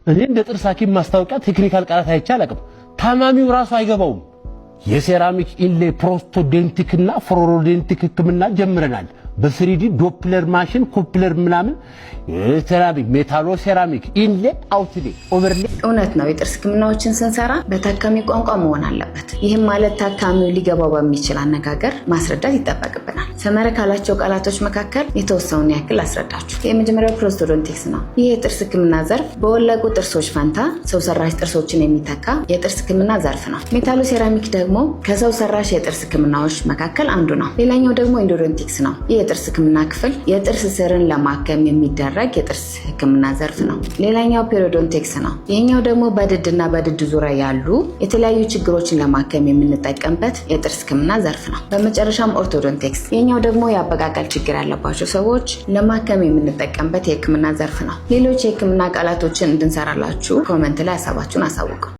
እኔ እንደ ጥርስ ሐኪም ማስታወቂያ technical ቃላት አይቼ አላውቅም። ታማሚው ራሱ አይገባውም። የ ceramic inlay prosthodontic እና futurodontic ህክምና ጀምረናል። በ 3D Doppler machine coupler ምናምን ceramic metallo ceramic inlay outlay overlay። እውነት ነው። የጥርስ ህክምናዎችን ስንሰራ በታካሚ ቋንቋ መሆን አለበት። ይህም ማለት ታካሚው ሊገባው በሚችል አነጋገር ማስረዳት ይጠበቅብናል። ሰመረ ካላቸው ቃላቶች መካከል የተወሰኑን ያክል አስረዳችሁ። የመጀመሪያው prosthodontics ነው። ይህ የጥርስ ህክምና ዘርፍ በወለቁ ጥርሶች ፈንታ ሰው ሰራሽ ጥርሶችን የሚተካ የጥርስ ህክምና ዘርፍ ነው። Metallo ceramic ደግሞ ከሰው ሰራሽ የጥርስ ህክምናዎች መካከል አንዱ ነው። ሌላኛው ደግሞ endodontics ነው። ይህ የጥርስ ህክምና ክፍል የጥርስ ስርን ለማከም የሚደረግ የጥርስ ህክምና ዘርፍ ነው። ሌላኛው periodontics ነው። ይህኛው ደግሞ በድድና በድድ ዙሪያ ያሉ የተለያዩ ችግሮችን ለማከም የምንጠቀምበት የጥርስ ህክምና ዘርፍ ነው። በመጨረሻም orthodontics፣ ይህኛው ደግሞ የአበቃቀል ችግር ያለባቸው ሰዎች ለማከም የምንጠቀምበት የህክምና ዘርፍ ነው። ሌሎች የህክምና ቃላቶችን እንድንሰራላችሁ comment ላይ ሀሳባችሁን አሳውቁ።